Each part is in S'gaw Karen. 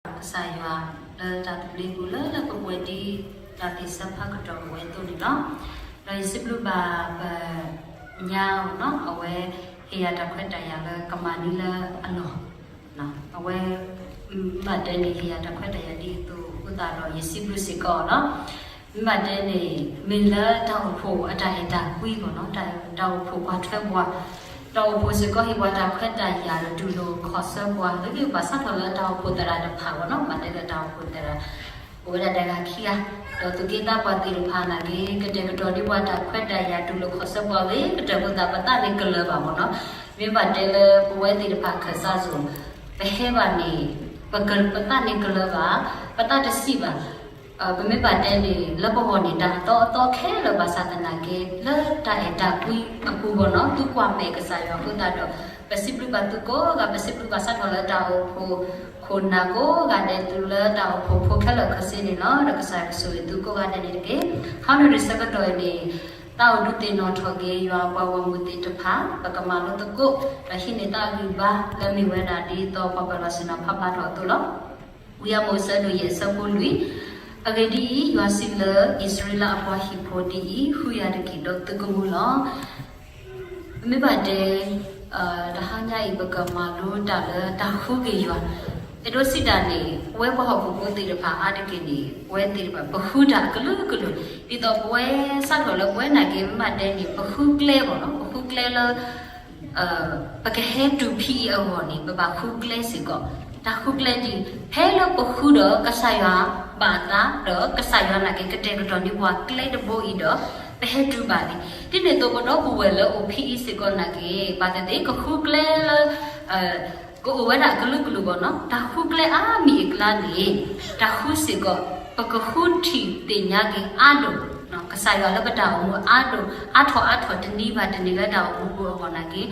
ကစၢ်ယွၤလၢတၢ်သဘျ့ပူၤလၢလၢပှဲၤပှဲၤဒ်တၢ်သ့ၣ်စၢဖးကတီၢ်အဝဲအသိးန့ၣ်လီၤ. ဒီးယစံးဘျုးဘၣ်ပညါအီၤနီၤ အဝဲ ဟ့ၣ်ယၤတၢ်ခွဲးတၢ်ယာ်လၢကမၤန့ၢ်လၢအလီၢ် အဝဲ မ့ၢ်ဘၣ်တဲန့ၣ် ဟ့ၣ်ယၤတၢ်ခွဲးတၢ်ယာ်ဒ်အသိးအဃိသတးဒီး ယစံးဘျုးစ့ၢ်ကီးအီၤလီၤ. မ့ၢ်ဘၣ်တဲန့ၣ် မ့ၢ်လၢတၢ်အိၣ်ဖှိၣ်အတၢ်အဲၣ်တၢ်ကွံမ့ၢ်နီၤ တၢ်အိၣ်ဖှိၣ်ကွၢ်ထွဲပှၤ တၢ်အိၣ်ဖှိၣ်စ့ၢ်ကီးဟ့ၣ်ပှၤတၢ်ခွဲးတၢ်ယာ် တူၢ်လိာ်ခီၣ်ဆၢပှၤ လၢကဘၣ်စးထီၣ်လၢတၢ်အိၣ်ဖှိၣ်သရၣ်တဖၣ်မ့ၢ်နီၤ ဘၣ်တဲလၢတၢ်အိၣ်ဖှိၣ်သရၣ် အိၣ်ဝဲဒၣ်တဂၤခံဂၤ ဒီးသူၣ်က့သးပှၢ်သ့ၣ်တဖၣ်နာ်က့ ကတဲာ်ကတီၤဒ်ပှၤတၢ်ခွဲးတၢ်ယာ် တူၢ်လိာ်ခီၣ်ဆၢပှၤဂ့ၤ ကတၢၢ်အဃိသတး ပသးန့ၣ်ကလၢၤဘၣ်မ့ၢ်နီၤ. မ့ၢ်ဘၣ်တဲလၢပဝဲသ့ၣ်တဖၣ်ခၢၣ်စးစိၤ ပဟဲဘၣ်န့ၣ် ပက ပသးန့ၣ်ကလၢၤဘၣ် ပသးတဆံးဘၣ် ပမ့ၢ်ဘၣ်တဲန့ၣ် လၢပဂီၢ်န့ၣ် တၢ်အသီအသီခဲလၢာ်ဘၣ်ဆၣ်သနာ်က့ လၢတၢ်အဲၣ်တၢ်ကွံအပူၤမ့ၢ်နီၤ သုကွၢ်မဲာ်ကစၢ်ယွၤအဃိသတးဒီး ပစံးဘျုးဘၣ်သုကိးဂၤ ပစံးဘျုးဘၣ်စးထီၣ်လၢတၢ်အိၣ်ဖှိၣ်ခိၣ်နၢ်ကိးဂၤဒဲး တုၤလၢတၢ်အိၣ်ဖှိၣ်ဖိခဲလၢာ်ခဲဆ့န့ၣ်လီၤ. ဒီးကစၢ်ယွၤကဆိၣ်ဂ့ၤသုကိးဂၤဒဲးန့ၣ်တက့ၢ်. ဟီဒုးတဆၢကတီၢ်အံၤန့ၣ် သးအိၣ်ဒုးသ့ၣ်နီၣ်ထီၣ်က့ၤ ယွၤအပှၤဂီၢ်မုၢ်သ့ၣ်တဖၣ် ပကမၤလိသကိး ဒီးဟံးန့ၢ်သးဂံၢ်ဘါ လၢမ့ၢ်ဝဲဒၣ်ဒ်သိးပှၤပၢၤလီၢ်ဆ့ၣ်နီၤဖးဖျါထီၣ်အသိးလီၤ. ဝံယၢမူး အဆၢဒိၣ်ယဲၢ် အဆၢဖိလွံၢ်, အဂ့ၢ်ဒ်အံၤ, ယွၤစံးလၢအံၣ်စရ့လးအပှၤဟံၣ်ဖိဒ်အံၤ, ဃုယၤတက့ၢ်, ဒီးသုကမူလီၤ. ပမ့ၢ်ဘၣ်တဲ တဟါညါအံၤ ပကမၤလိတၢ်လၢတၢ်ဃုက့ၤယွၤ, အဲၣ်ဒိးစံးတၢ်န့ၣ် ပဝဲပှၤဟီၣ်ခိၣ်ဖိသ့ၣ်တဖၣ်အါတက့ၢ်န့ၣ် ပဝဲသ့ၣ်တဖၣ် ပဃုတၢ်အကလုာ်ကလုာ်, ဒ်သိးပဝဲစးထီၣ်လၢပဝဲနာ်က့ မ့ၢ်ဘၣ်တဲန့ၣ် ပဃုကျဲမ့ၢ်နီၤ, ပဃုကျဲလၢ ပကဟဲတုၤဖဲအံၤအဂီၢ်န့ၣ် ပဘၣ်ဃုကျဲစ့ၢ်ကီး, တၢ်ဃုကျဲဒ်အံၤ, ဖဲလၢပဃုဒီးကစၢ်ယွၤဘၣ်အသး ဒီးကစၢ်ယွၤနာ်က့ ကတဲာ်ကတီၤန့ၢ်ပှၤကျဲတဘိအံၤဒီး ပဟဲတုၤဘၣ်န့ၣ်, ဒ်န့ၣ်အသိး ပဒီပုၢ်ဝဲၢ်လၢအိၣ်ဖဲအံၤစ့ၢ်ကီးနာ်က့ ဘၣ်သ့ၣ်သ့ၣ် ကဃုကျဲလၢ ကအိၣ်ဝဲဒၣ်အကလုာ်ကလုာ်ဘၣ်နီၤ, တၢ်ဃုကျဲအါမံၤအကျါန့ၣ် တၢ်ဃုစ့ၢ်ကီး ပကဃုထံၣ်သ့ၣ်ညါက့ၤအါဒိၣ် ကစၢ်ယွၤလၢပတၢ်အိၣ်မူအါဒိၣ် အါထီၣ်အါထီၣ်တနံၤဘၣ်တနံၤလၢတၢ်အိၣ်မူပူၤအဂီၢ်နာ်က့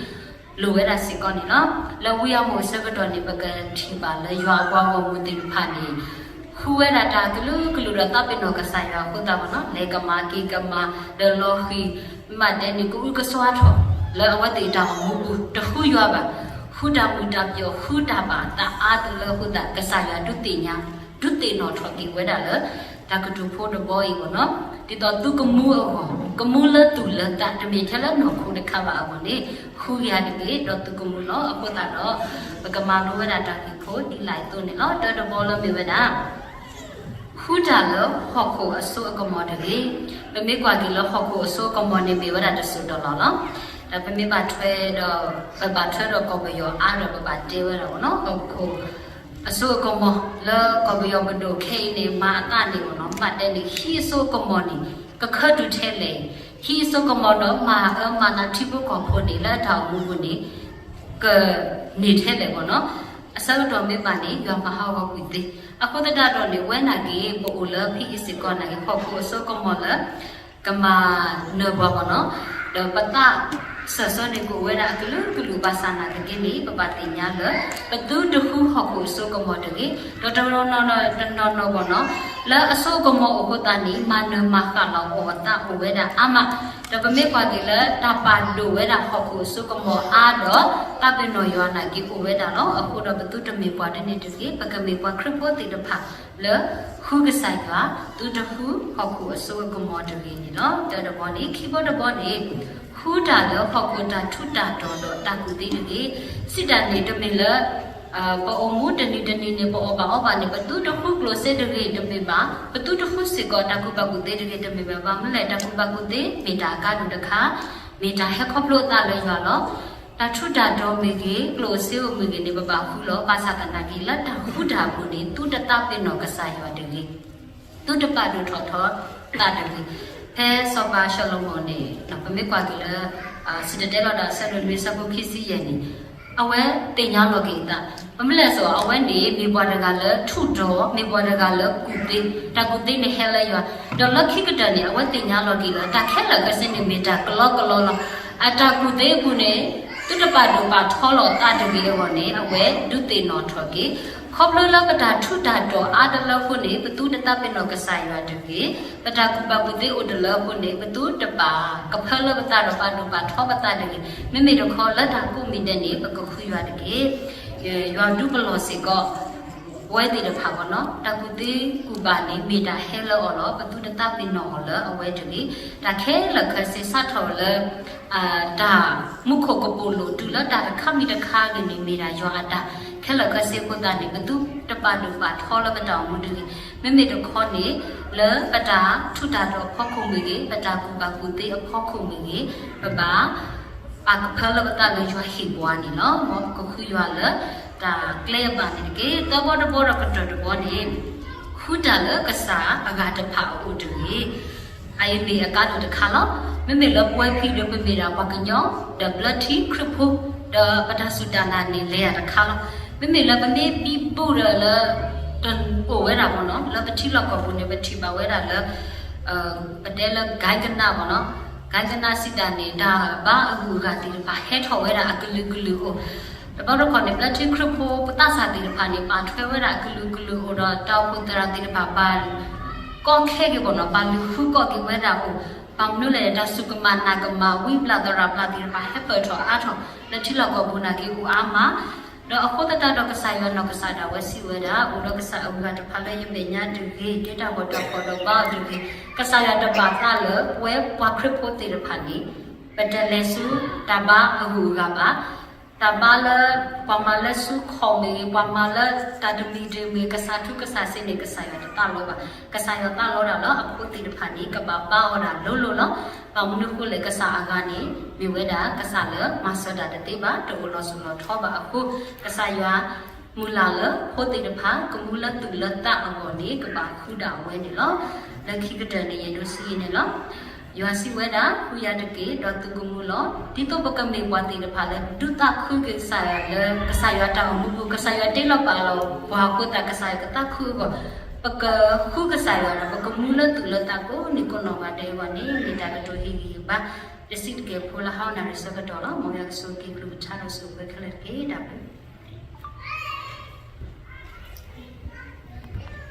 လိၣ်ဝဲဒၣ်စ့ၢ်ကီးန့ၣ်လီၤ. လၢဝံယၢမူးအဆၢကတီၢ်န့ၣ် ပကထံၣ်ဘၣ်လၢယွၤအပှၤဂီၢ်မုၢ်သ့ၣ်တဖၣ်န့ၣ် ဃုဝဲဒၣ်တၢ်ကလုာ်ကလုာ်ဒီးသးပ့ၤနီၣ်ကစၢ်ယွၤအဃိသတးဘၣ်နီၤ, လဲၤကမၤက့ၤကမၤ ဒီးလီၤဃံၤ မ့ၢ်ဘၣ်တဲန့ၣ် ကအုကစွါထီၣ် လၢအဝဲသ့ၣ်တၢ်အိၣ်မူပူၤ တဃုယွၤဘၣ်, ဃုတၢ်မုာ်တၢ်ပျီၣ် ဃုတၢ်ဘၣ်သးအါတလၢအဃိသတး ကစၢ်ယွၤဒုးသ့ၣ်ညါ ဒုးသ့ၣ်နီၣ်ထီၣ်က့ၤဝဲဒၣ်လၢ တၢ်ကတိၤဖိတဘီအံၤဘၣ်နီၤ, ဒ်သိးသုကမူအဂီၢ် ကမူလၢသူၣ်လၢသး တမ့ၢ်ထဲလၢနီၢ်ခိတခါဘၣ်အဂီၢ်န့ၣ် ဃုယၤတက့ၢ် ဒီးသုကမူလီၤ. အဃိသတးဒီး ပကမၤလိဝဲဒၣ်တၢ်ဂ့ၢ်ဖိဒ်လဲၣ်အသိးန့ၣ်လီၤ. တၢတဘီလၢမ့ၢ်ဝဲဒၣ် ဃုတၢ်လၢဟီၣ်ခိၣ်အစိအကမီၤတဂ့ၤ. ပမ့ၢ်ကွၢ်က့ၤလၢဟီၣ်ခိၣ်အစိအကမီၤန့ၣ် မ့ၢ်ဝဲဒၣ်တစိၢ်တလီၢ်လီၤ. ဒီးပမ့ၢ်ဘၣ်ထွဲဒီး ပဘၣ်ထွဲဒီးကီၢ်ပယီၤအါဒီး ပဘၣ်တဲဝဲဒၣ်ဘၣ်နီၤ ဟီၣ်ခိၣ် အစိအကမီၤ လၢကီၢ်ပယီၤပဒိၣ်ခဲအံၤန့ၣ် မၤအသးန့ၣ်ဘၣ်နီၤ မ့ၢ်ဘၣ်တဲန့ၣ် ဟံးအစိအကမီၤန့ၣ် ကခၢၣ်တုၤထဲလဲၣ်, ဟံးအစိအကမီၤဒီးမၤအၢမၤနးထံဖိကီၢ်ဖိန့ၣ် လၢတၢ်အိၣ်မူပူၤန့ၣ် ကန့ၢ်ထဲလဲၣ်ဘၣ်နီၤ. အဆၢကတီၢ်မ့ၢ်ဘၣ်န့ၣ် ယွၤမၤဟးဂီၤကွံာ်သ့. အဃိသတးဒီးန့ၣ် ဝဲနာ်က့ ပအိၣ်လၢဖဲအံၤစ့ၢ်ကီးနာ်က့ ဟီၣ်ခိၣ်အစိအကမီၤလၢ ကမၤနၢၤပှၤဘၣ်နီၤ, ဒီးပသးစၢၢ်ဆၢန့ၣ် ကအိၣ်ဝဲဒၣ်အကလုာ်ကလုာ်ဘၣ်ဆၣ်နာ်သက့န့ၣ် ပဘၣ်သ့ၣ်ညါလၢ ပသုတဃုဟီၣ်ခိၣ်အစိအကမီၤတဂ့ၤ, ဒီးတနီၤနီၤတနီၤနီၤဘၣ်နီၤ, လၢအစိအကမီၤအိၣ်အဃိသတးန့ၣ် မၤနၢၤမၤဃၣ်လီၤအီၣ်အသးအိၣ်ဝဲဒၣ်အါမး, ဒီးပမ့ၢ်ကွၢ်က့ၤလၢ တၢ်ပာ်ဒိၣ်ဝဲဒၣ်ဟီၣ်ခိၣ်အစိအကမီၤအါဒီး သးပ့ၤနီၣ်ယွၤနာ်က့အိၣ်ဝဲဒၣ်လီၤ. အဃိဒီးပသုတမ့ၢ်ပှၤတန့ၢ်တဂ့ၤ, ပကမ့ၢ်ပှၤခရံာ်ဖိသ့ၣ်တဖၣ်လၢ ဃုကစၢ်ယွၤ သုတဃုဟီၣ်ခိၣ်အစိအကမီၤတဂ့ၤန့ၣ်လီၤ. တၢတဘီန့ၣ် ခံဘီတဘီန့ၣ် ဃုတၢ်လၢဟီၣ်ခိၣ်တၢ်ထူးတၢ်တီၤဒီးတၢ်ကူၣ်သ့တဂ့ၤ. စံးတၢ်န့ၣ် တမ့ၢ်လၢ ပအိၣ်မူတနံၤတနံၤန့ၣ် ပအီၣ်ဘၣ်အီဘၣ်န့ၣ် ပသုတဃုကျိၣ်စ့တဂ့ၤတမ့ၢ်ဘၣ်, ပသုတဃုစ့ၢ်ကီးတၢ်ကူၣ်ဘၣ်ကူၣ်သ့တဂ့ၤတမ့ၢ်ဘၣ်, ဘၣ်မနုၤလဲၣ် တၢ်ကူၣ်ဘၣ်ကူၣ်သ့မ့ၢ်တၢ်အကါဒိၣ်တခါ, မ့ၢ်တၢ်ဟဲခီဖျိအသးလၢယွၤလီၤ. တၢ်ထူးတၢ်တီၤမ့ၢ်ဂ့ၤ, ကျိၣ်စ့အိၣ်မ့ၢ်ဂ့ၤန့ၣ် ပဘၣ်ဃုလီၤ. ဘၣ်ဆၣ်သနာ်က့ လၢတၢ်ဃုတၢ်အပူၤန့ၣ် သုတသးပ့ၤနီၣ်ကစၢ်ယွၤတဂ့ၤ, သုတပာ်ဒိၣ်ထီၣ်ထီသးတဂ့ၤ. ဖဲစီၤပၤၡလိၤမိၣ်န့ၣ် ပမ့ၢ်ကွၢ်က့ၤလၢ စံၣ်တဲၤတဲလီၤတၢ်အဆၢဒိၣ်လွံၢ်အဆၢဖိခံဆံယဲၢ်န့ၣ် အဝဲသ့ၣ်ညါလီၤက့ၤအသး, ပမ့ၢ်လဲၣ်စီၤ အဝဲန့ၣ် မ့ၢ်ပှၤတဂၤလၢထူးတီၤ, မ့ၢ်ပှၤတဂၤလၢကူၣ်သ့, တၢ်ကူၣ်သ့န့ၣ်ဟဲလၢယွၤ, ဒီးလၢခံကတၢၢ်န့ၣ် အဝဲသ့ၣ်ညါလီၤက့ၤလၢ တၢ်ခဲလၢာ်ခဲဆ့န့ၣ် မ့ၢ်တၢ်ကလီကလီလီၤ. အတၢ်ကူၣ်သ့အပူၤန့ၣ် သုတပာ်ဒိၣ်ပာ်ထီလီၤသးတဂ့ၤအဂီၢ်န့ၣ် အဝဲဒုးသ့ၣ်နီၣ်ထီၣ်က့ၤ, ခီဖျိလၢပတၢ်ထူးတၢ်တီၤအါတလၢအဃိန့ၣ် ပသုတသးပ့ၤနီၣ်ကစၢ်ယွၤတဂ့ၤ, ပတၢ်ကူၣ်ဘၣ်ကူၣ်သ့အိၣ်တလၢအဃိန့ၣ် ပသုတပာ်ကဖၢလၢပသးဒီးပာ်ဒိၣ်ပာ်ထီပသးတဂ့ၤ. မ့မ့ၢ်တခီ လၢတၢ်ကိးမံၤဒဲးန့ၣ် ပကဃုယွၤတက့ၢ်. ယွၤဒုးပလီၢ်စ့ၢ်ကီး ပဝဲသ့ၣ်တဖၣ်ဘၣ်နီၤ တၢ်ကူၣ်သ့ကူၣ်ဘၣ်န့ၣ် မ့ၢ်တၢ်ဟဲလၢအီၤလီၤ. ပသုတသးပ့ၤနီၣ်အီၤလၢအဝဲတဂ့ၤ. တၢ်ခဲလၢာ်ခဲဆ့စးထီၣ်လၢ တၢ်မူခိၣ်ကပိာ်လိာ်တုၤလၢတၢ်တခါမံၤတခါဂ့ၤန့ၣ် မ့ၢ်ဒၣ်ယွၤအတၢ်ခဲလၢာ်ခဲဆ့အဃိသတးန့ၣ် ပသုတပာ်ဒိၣ်ပာ်ထီလၢပတၢ်အိၣ်မူတဂ့ၤ. မ့မ့ၢ်တခီန့ၣ် လၢပတၢ်ထူးတၢ်တီၤအဖီခိၣ်မ့ၢ်ဂ့ၤ, ပတၢ်ကူၣ်ဘၣ်ကူၣ်သ့အဖီခိၣ်မ့ၢ်ဂ့ၤ, ပဘၣ် ပာ်ကဖၢလၢပသးလၢယွၤဟ့ၣ်ပှၤန့ၣ်လီၤ. မ်ပကဃုယွၤလၢ တၢ်ကျဲအဘၣ်န့ၣ်တက့ၢ်. သၢဘီတဘီဒီးကတၢၢ်တဘီန့ၣ် ဃုတၢ်လၢကစၢ်အဂၤတဖၣ်အအိၣ်တဂ့ၤ. အအံၤမ့ၢ်အကါဒိၣ်တခါလီၤ. မ့မ့ၢ်လၢပဝဲဖံဒီးပမ့ၢ်ဒၣ်ပှၤကညီ ဒီးဘျၢထံခရံာ်ဖိ ဒီးပတၢ်စူၢ်တၢ်နာ်န့ၣ်လဲၤယၤတခါလီၤ. မ့မ့ၢ်လၢပမ့ၢ်ဘံဘူဒီးလၢ တအိၣ်ဝဲဒၣ်ဘၣ်နီၤ လၢပထံလီၢ်ကီၢ်ပူၤန့ၣ် ပထံၣ်ဘၣ်ဝဲဒၣ်လၢ ပတဲလၢ ကၣ်ကနၣ် ဘၣ်နီၤ ကၣ်ကနၣ်စံးတၢ်န့ၣ် တၢ်ဘါအဂုၤအဂၤသ့ၣ်တဖၣ်ဟဲထီၣ်ဝဲဒၣ်အကလုာ်ကလုာ်အိၣ်, တဘျီတခီၣ်န့ၣ် ဘျၢထံခရံာ်ဖိပသးစၢ်သ့ၣ်တဖၣ်န့ၣ် ပာ်ထွဲဝဲဒၣ်အကလုာ်ကလုာ်အိၣ်ဒီး တၢ်အိၣ်ဖှိၣ်သရၣ်သ့ၣ်တဖၣ် ပာ်ကီခဲက့ၤဘၣ်နီၤ ပာ်လုၢ်ဃုကီၢ်က့ၤဝဲဒၣ်အိၣ်, ဘၣ်မနုၤလဲၣ် တၢ်စူၢ်ကမၣ်နာ်ကမၣ် ဝံဘျၣ်သရၣ်ဘျၣ်သ့ၣ်တဖၣ် ဟဲပၢၢ်ထီၣ်အါထီၣ် လၢထံလီၢ်ကီၢ်ပူၤနာ်က့အိၣ်အါမး ဒီးအဃိသတးဒီးကစၢ်ယွၤနီၢ်ကစၢ်ဒၣ်ဝဲစံးဝဲဒၣ် အိၣ်ဒီးကစၢ်အဂၤတဖၣ်လၢယမဲာ်ညါတဂ့ၤ, ကဲတၢ်ဂီၤတၢ်ဖီၣ်ဒီးဘါအီၤတဂ့ၤ, ကစၢ်ယွၤတဘၣ်သးလၢပဝဲပှၤခရံာ်ဖိသ့ၣ်တဖၣ်န့ၣ် ပတလဲၤဆူတၢ်ဘါအဂုၤအဂၤဘၣ်. တၢ်ဘါလၢ ပှၤမၤလၢဆူခီၣ်မ့ၢ်ဂ့ၤ, ပှၤမၤလၢတၢ်တမံၤတမံၤ ကစၢ်ထူကစၢ်စ့န့ၣ် ကစၢ်ယွၤတသးလီဘၣ်. ကစၢ်ယွၤသးလီဒၣ်လၢအဖိသ့ၣ်တဖၣ်န့ၣ် ကဘၣ်ဘါအီၤဒၣ်လိၤလိၤလီၤ. ဘၣ်မနုၤဃိလဲၣ် ကစၢ်အဂၤန့ၣ် မ့ၢ်ဝဲဒၣ်ကစၢ်လၢမၤစၢၤတၢ်တသ့ဘၣ်, တအိၣ်လီၤစိၤလီၤထီဘၣ်အဃိ ကစၢ်ယွၤ မုၢ်လၢ်လၢဖိသ့ၣ်တဖၣ် ကမူလၢသူၣ်လၢသးအဂီၢ်န့ၣ် ကဘၣ်ဃုဒၣ်ဝဲန့ၣ်လီၤ. လၢခံကတၢၢ်န့ၣ် ယအဲၣ်ဒိးစံးအံၤန့ၣ်လီၤ. ယွၤစံးဝဲဒၣ် ဃုယၤတက့ၢ် ဒီးသုကမူလီၤ. ဒ်သိးပကမ့ၢ်ပှၤသ့ၣ်တဖၣ်လၢ ဒုးသးခုက့ၤကစၢ်ယွၤလၢ ကစၢ်ယွၤတၢ်အိၣ်မူပူၤ, ကစၢ်ယွၤတ့လီၤပာ်လီၤပှၤအဃိသတး ကစၢ်ယွၤကသးခုအဂီၢ်, ပကဃုကစၢ်ယွၤဒီး ပကမူလၢသူၣ်လၢသးကိးနံၤကိးနီၢ်ဂၤဒဲးအဂီၢ်န့ၣ် မ့ၢ်တၢ်ကတိၤဟ့ၣ်ဂံၢ်ဟ့ၣ်ဘါ တစံးတကဲးဖိလၢဟါအံၤနၣ်ရံၣ်ဆၢကတီၢ်လီၤ. မ်ယွၤကဆိၣ်ဂ့ၤက့ၤကလုၢ်ကထါဒီးဆိၣ်ဂ့ၤခဲလၢာ်တက့ၢ်. တၢ်ဘျုး